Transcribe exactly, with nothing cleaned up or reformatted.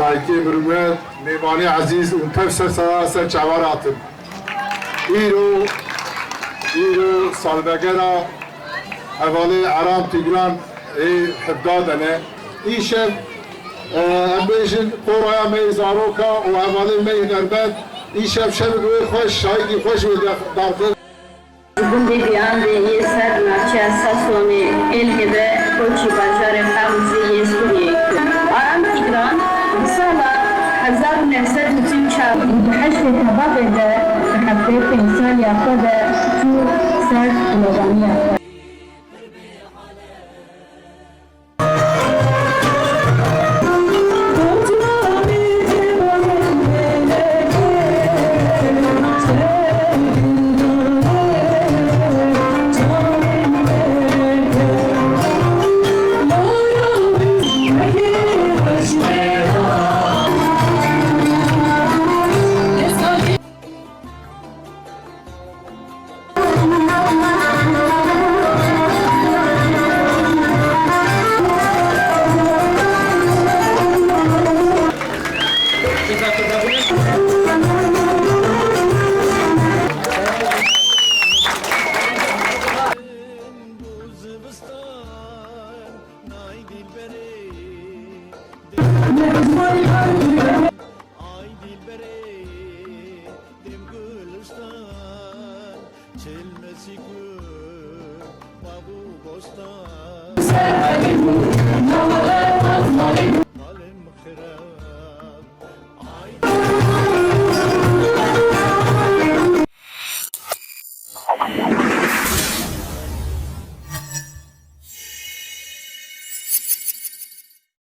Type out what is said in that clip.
Aytê Mirûmet, mêvanê ezîz û tev ser sera ser çavan hatin. Îro, îro salvegera hevalê Eram Tîgran ê hevdadene. Îşev, e, em bêjin, qoraya me yê zaroka û hevalê me yê hunermend, îşev şevik wê xweş, şahidî xweş wê de-, darxin. Ji gundê Biyandê yê ser navçeya Sasonê êlhê be koçî bajarê Qamûzê yê Sûriyeyê kir. Aram Tîgran di sala hezar û neh sed û sî û çar û di heştê Tebatê de di heftê pênc saliya xwe de çû ser gulovaniya xwe. Ay dilberê, dem gulistan, çilmesî gul, bav û bostan. Halim xirab, ay